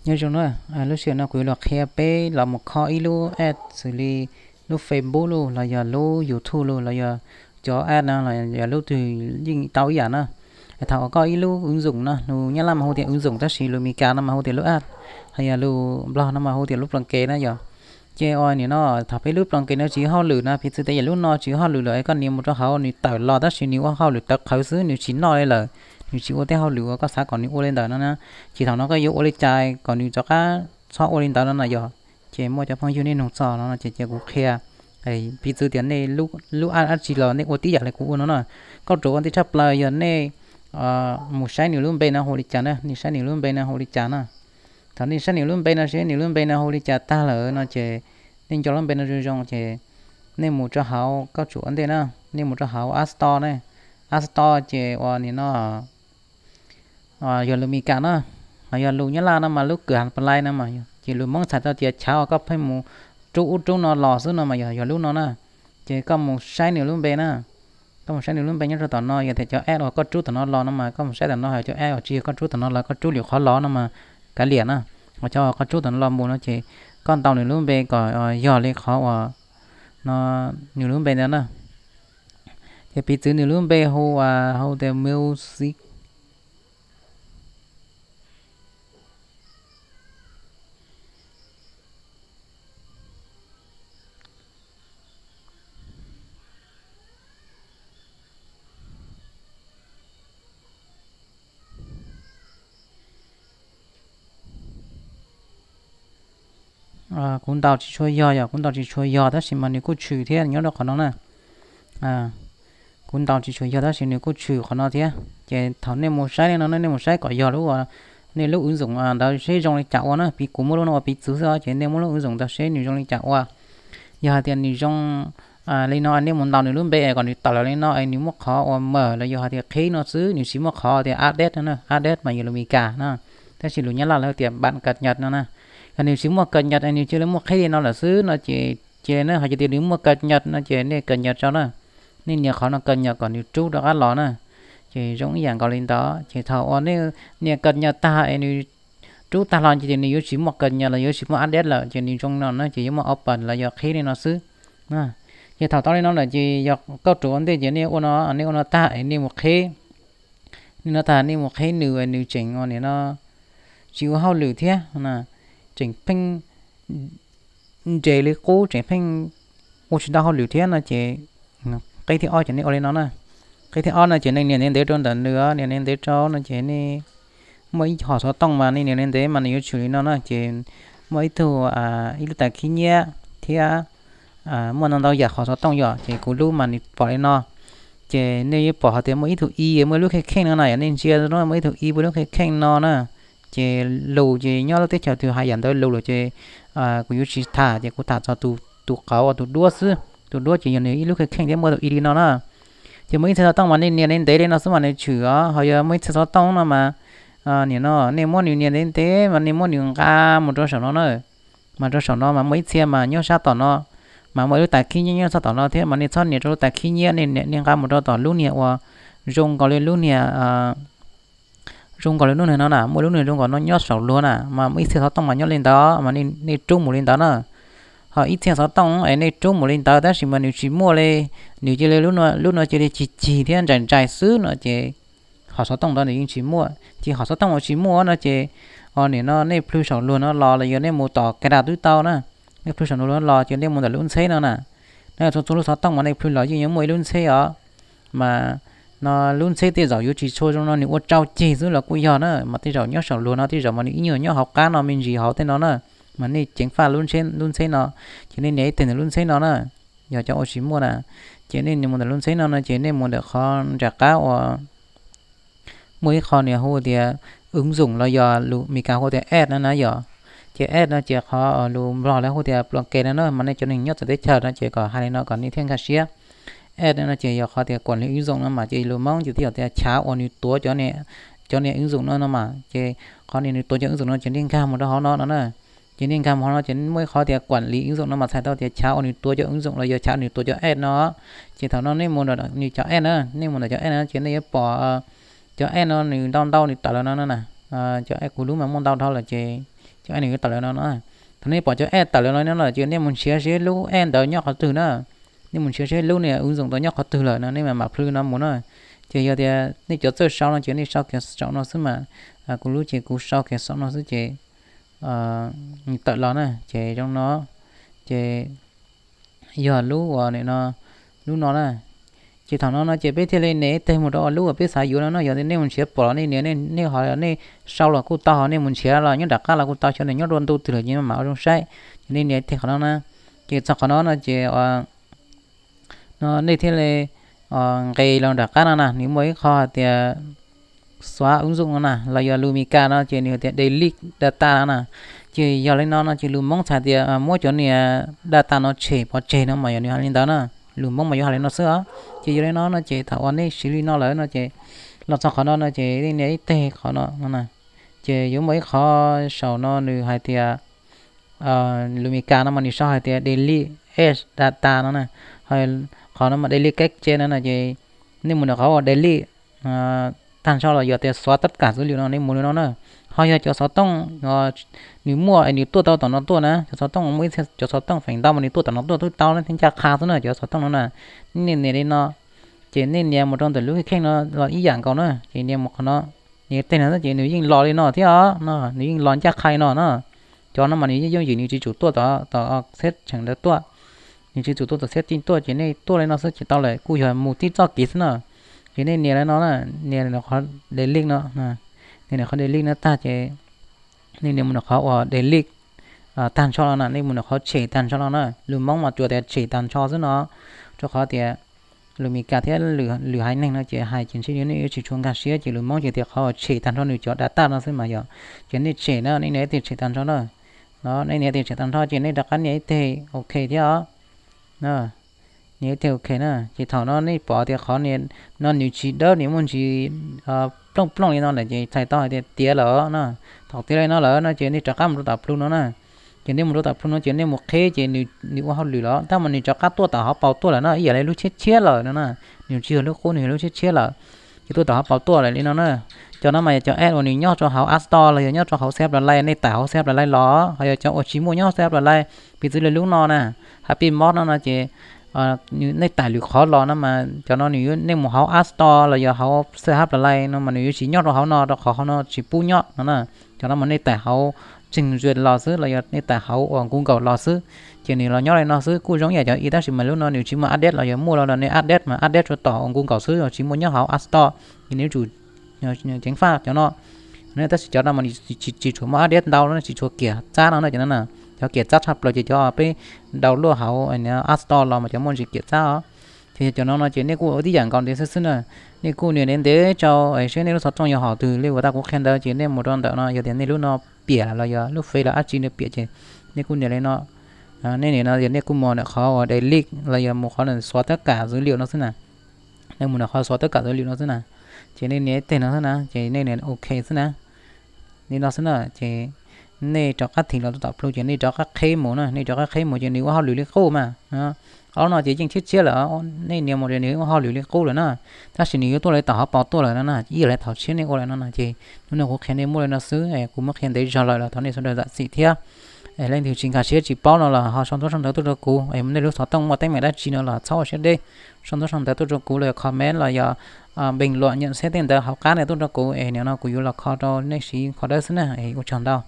Nyob zoo na, lub sij hawm no kuv yuav los qhia peb los mus kho ib lub app xws li lub Facebook los los yog lub YouTube los los yog cov app no los yog lub twg yeej tau ib yam na. Thaum uas koj ib lub ứng dụng no, lus Nyab Laj mas hu tias ứng dụng tab sis lus Meskas no mas hu tias lub app, los yog lus Nplog no mas hu tias lub ploos ke na yog. Ces uas nim no thaum peb lub ploos ke no tsis hauj lwm no, piv txwv tias yam lub no tsis hauj lwm lawm, koj nias mus rau hauv nws tawm los tab sis nws ua hauj lwm tawv qhawv xwb, nws tsis noj li lawm, nws tsis ua tej hauj lwm uas koj xav kom nws ua li ntawd no na. Ces thaum no koj yuav ua li cas kom nws rov qab txhob ua li ntawd no na yog. Ces muaj cov phooj ywg nej nug txog no ces cia kuv qhia. Piv txwv tias nej lub app dab tsi los nej ua tib yam li kuv ua no na. Koj rau ua ntej tshaj plaws yog nej mus saib nws lub npe no hu li cas na, nej saib nws lub npe no hu li cas na. Thaum nej saib nws lub npe no seb nws lub npe no hu li cas tag lawm no ces nej nco lub npe no zoo zoo ces nej mus rau hauv, koj tsum ua ntej na, nej mus rau hauv App Store na. App Store ces uas nim no yog lus Meskas na, ho yog lus Nyab Laj no mas lub kwv ha Play no mas, ces lus Hmoob txhais tau tias chav uas koj pheej mus rub ub rub no los xwb no mas yog, yog lub no na. Ces koj mus saib nws lub npe na, koj mus saib nws lub npe nyob rau tom no, yog tias cov app uas koj rub tom no los no mas koj mus saib tom no, ho cov app uas tsis yog koj rub tom no los koj rub lwm qhov los no mas kav liam na. Ho cov uas koj rub tom no los mus no ces koj ntaus nws lub npe kom yog li qhov uas no, nws lub npe ntawd na. Ces piv txwv nws lub npe hu, hu tias Music. Kuv ntaus tsis tshua yog, yog kuv ntaus tsis tshua yog tab sis mas nws kuj tshwm thiab nyob rau qhov no na. Kuv ntaus tsis tshua yog tab sis nws kuj tshwm qhov no thiab. Ces thaum nej mus saib li no, nej mus saib kom yog lub, nej lub ứng dụng ntawd seb zoo li cas ua na, piv kuv muab lub no ua piv txwv xwb os, ces nej muab lub ứng dụng ntawd seb nws zoo li cas ua. Yog hais tias nws zoo li no, nej mus ntaus nws lub npe kom nws tawm los li no es nws muaj qhov uas mờ los yog hais tias qhib no xwb, nws tsis muaj qhov tias update no na, update mas yog lus Meskas na, tab sis lus Nyab Laj lawv tias bạn cập nhật no na. Yog nws tsis muaj cập nhật es nws cia li muaj qhib li no lawm xwb no ces, cia li na, ho cia tias nws muaj cập nhật no ces nej cập nhật tso na. Nej nias qhov no cập nhật kom nws rub rov qab los na. Ces zoo ib yam nkaus li ntawd, ces thaum uas nej nias cập nhật tag es nws rub tag los ces nws yuav tsis muaj cập nhật los yuav tsis muaj update lawm, ces nws zoo no na, ces yuav muaj open los yog qhib li no xwb. Ces thaum tau li no lawm ces yog koj rau ua ntej ces nej ua no, nej ua no tag es nej mus qhib. Nej no tag nej mus qhib nws, nws tseem ua nim no tsis ua hauj lwm thiab, tseem pheej nres li qub, tseem pheej ua tsis tau hauj lwm thiab no ces qib thib ob ces nej ua li no na. Qib thib ob no ces nej nias ntev ntev rau ntawm nws, nias ntev ntev rau no ces nej muaj ib hom xov tooj mas nej nias ntev ntev mas nws yuav tshwm li no na, ces muaj ib tug, ib lub tais khib nyiab thiab muaj ntau ntau yam hom xov tooj yom, ces kuv lub mas nws pom li no. Ces nej yuav pom hais tias muaj ib tug i, muaj ib lub kheej kheej no na, yog nej ntsia no muaj ib tug i, muaj lub kheej kheej no na. Ces lus ces nyob lub teb chaws twg hais yam ntawd lus lawm ces kuv yuav tsis tham, ces kuv tham txog tus qauv uas tus duab xwb. Tus duab ces yog nws ib lub kheej kheej thiab muaj tus i li no na. Ces muaj ib txhia xov tooj mas nej nias ntev ntev li no xwb mas nws tshwm os, ho yog muaj ib txhia xov tooj no mas nim no nej muab nws nias ntev ntev mas nej muab nws nqa mus rau saum no na. Mas rau saum no mas muaj ib txhia mas nyob sab tom no, mas muaj ib lub tais khib nyiab nyob sab tom no thiab, mas nej txhob nias rau lub tais khib nyiab, nej nqa mus rau tom lub niag uas zoo nkaus li lub niag zoo nkaus li lub niag no na, muaj lub niag zoo nkaus no nyob saum luag na, mas muaj ib txhia xov tooj mas nyob li ntawd mas nej rub mus li ntawd na. Ho ib txhia xov tooj es nej rub mus li ntawd tab sis mas nws tsis muaj li, nws cia li lub no cia li cig cig thiab ntsais ntsais xwb no ces hom xov tooj ntawd nws yeej tsis muaj. Ces hom xov tooj uas tsis muaj no ces nim no nej plhws saum luag no los los yog nej mus tom ka das twb tau na. Nej plhws saum luag no los ces nej mus ntawm lub ntxheb no na. Nej txhua txhua lub xov tooj mas nej plhws los yeej yuav muaj ib lub ntxheb os. Mas no lub ntxheb tej zaum yuav tsis tshua zoo no, nws ua tsau ceg xwb los kuj yog na, mas tej zaum nyob saum luag no tej zaum mas nws ib nyuag nyob hauv qab no me ntsis hauv tej no na. Mas nej ceev faj lub ntxheb no, ces nej nias ib teg ntawm lub ntxheb no na. Yog cov ua tsis muaj na, ces nej mus ntawm lub ntxheb no no ces nej mus ntawm qhov nram qab uas muaj ib qho nws hu tias ứng dụng los yog lus Meskas hu tias app no na yom. Ces app no ces qhov lus Nplog lawv hu tias ploos ke no na, mas nej cov neeg nyob txawv teb chaws no ces kom hais li no kom nej thiaj nkag siab. App no ces yog qhov tias quản lý ứng dụng no mas ces lus Hmoob ces twb yog tias chav uas nws tuav cov niag ứng dụng no no mas, ces qhov niag nws tuav cov ứng dụng no ces nej nkag mus rau hauv no no na. Ces nej nkag mus hauv no ces muaj ib qhov tias quản lý ứng dụng no mas txhais tau tias chav uas nws tuav cov ứng dụng los yog chav nws tuav cov app no. Ces thaum no nej mus ntawm nws cov app na, nej mus ntawm cov app no ces nej yuav pom cov app no nws ntau ntau nws tawm los no no na. Cov app kuv lub mas muaj ntau dhau lawm ces Cov app nws yuav tawm lawm no no. Thaum nej pom cov app tawm lawm no no ces nej mus nrhiav seb lub app ntawd nyob qhov twg na. Nej mus nrhiav seb lub niag ứng dụng ntawd nyob qhov twg lawm no nej mam mam plhws no mus na. Ces yog tias nej cov txawj sau no ces nej sau kiag saum no xwb mas. Kuv lub ces kuv sau kiag saum no xwb ces tawm los na ces zoo no. Ces yog lub uas no, lub no na. Ces thaum no no ces peb thiaj li nias ib teg mus rau lub uas peb xav yuav no no. Yog tias nej mus nrhiav pom los nej nias, nej ho nej sau los kuj tau, ho nej mus nrhiav los nyob nram qab los kuj tau, xyov nws nyob rau ntu twg lawm ces mam ua zoo saib. Ces nej nias ib teg qhov no na. Ces txog qhov no no ces no nej thiaj li nqis los nram qab no na, nws muaj ib qho hais tias xóa ứng dụng no na los yog lus Meskas no ces nws hais tias delete data no na. Ces yog li no no ces lus Hmoob txhais tias muab cov niag data no tshem pov tseg no mas yog nws hais li ntawd na. Lus Hmoob mas yuav hais li no xwb os. Ces yog li no no ces thaum uas nej siv li no lawm no ces los txog qhov no no ces nej nias ib teg qhov no no na. Ces yuav muaj ib qho saum no nws hais tias lus Meskas no mas nws sau hais tias delete edge data no na. Qhov no mas delete các chế no na ces nej mus nram qhov uas delete tag nrho los yog tias xóa tất cả dữ liệu no nej mus li no na. Ho yog cov xov tooj nws muaj es nws tuaj tau tom no tuaj na, cov xov tooj muaj ib txhia cov xov tooj feem ntau mas nws tuaj tom no tuaj twb tau na thiab ncaj qha xwb na cov xov tooj no na. Nej nias li no ces nej nias mus rau ntawm lub kheej no los ib yam nkaus na. Ces nias mus qhov no, nias teg no ces nws yeej los li no thiab os no, nws yeej los ncaj qha li no na. Cov no mas nws yeej yooj yim, nws tsis tsum tuaj tom xeb tseem ntawd tuaj. Nws tsis tsum tuaj tom xeb tij tuaj ces nej tuaj li no xwb ces tau lawm, kuj yog mus tib txoj kev xwb na. Ces nej nias li no na, nias nram qhov delete no, nias nram qhov delete no tag ces nej nias mus nram qhov uas delete tag nrho no na, nej mus nram qhov tshem tag nrho no na. Lus Hmoob mas tsuas tias tshem tag nrho xwb no, rau qhov tias lus Meskas thiab lwm haiv neeg no ces hais ces ntshe nej yuav tsis tshua nkag siab ces lus Hmoob ces tias qhov uas tshem tag nrho nws cov data no xwb mas yog. Ces nej tshem na, nej nias ib teg tshem tag nrho na. No nej nias ib teg tshem tag nrho ces nej rov qab nias ib teg ok thiab os. Nias ib teg ok na ces thaum no nej pom tias qhov no nws tsis dawb, nws muaj ntsis plooj plooj li no lawm ces txhais tau hais tias tiav lawm na. Thaum tiav li no lawm no ces nej rov qab mus rau tom plhu no na. Ces nej mus rau tom plhu no ces nej mus qhib ces nws ua hauj lwm los tab mas nws rov qab tuaj tom hauv paus tuaj lawm no, ib yam li lub tshiab tshiab lawm no na. Nws tsis yog lub qub, nws yog lub tshiab tshiab lawm. Ces tuaj tom hauv paus tuaj lawm li no na. Cov no mas yog cov app uas nws nyob rau hauv App Store los yog nyob rau hauv C H Play, nej tải hauv C H Play los, ho yog cov uas tsis muaj nyob hauv C H Play, piv txwv li lub no na, Happy Mod no no ces nej tải lwm qhov los no mas cov no nws, nej mus hauv App Store los yog hauv C H Play no mas nws yuav tsis nyob rau hauv no rau qhov hauv no tsis pub nyob no na. Cov no mas nej tải hauv Trình Duyệt los xwb los yog nej tải hauv uas Google los xwb, ces nws los nyob li no xwb, kuj zoo ib yam cov ib, tab sis mas lub no nws tsis muaj update los yog muaj los nej update mas update rau tom uas Google xwb, tsis muaj nyob hauv App Store. Ces nej yuav tsum ceev faj cov no. Tab sis cov no mas nws tsis tshua muaj update ntau, tsis tshua kiam txab no na, cov no na. Cov kiam txab tshaj plaws ces cov peb download hauv App Store los mas cov muaj ntsis kiam txab os. Ces yog cov no no ces nej kuj ua tib yam nkaus ntev xwb xwb na. Nej kuj nias ntev ntev rau seb nej lub xov tooj yog hom twg li uas tau kuv qhia ntawd ces nej mus rau ntawm no, yog tias nej lub no piam los yog lub fej los dab tsi no piam ces nej kuj nias li no. Nej nias no yog nej kuj mus ntawm qhov uas delete los yog mus qhov xóa tất cả dữ liệu no xwb na. Nej mus ntawm qhov xóa tất cả dữ liệu no xwb na. Ces nej nias ib teg no xwb na ces nej nias ok xwb na. Li no xwb na ces nej rov qab thim los tom plhu ces nej rov qab qhib mus na, nej rov qab qhib mus ces nws ua hauj lwm li qub mas. Ob no ces yeej tshiab tshiab lawm, nej nias mus ces nws ua hauj lwm li qub lawm na. Tab sis nws yuav tuaj li tom hauv paus tuaj lawm no na, ib yam li thaum tshiab nej ua lawm no no ces hnub no kuv qhia nej muaj li no xwb, kuv muab qhia ntev zog lawm los thov nej sawv daws zam txim thiab. Leej twg tsis nkag siab tsis paub no los ho sau ntaub sau ntawv tuaj rau kuv, nej lub xov tooj muaj teeb meem dab tsi no los txhob ua siab deb, sau ntaub sau ntawv tuaj rau kuv los yog comment los yog bình luận nhận xét tej ntawd hauv qab no tuaj rau kuv es nim no kuv yuav los kho rau nej siv qhov dawb xwb na. Ua tsaug ntau.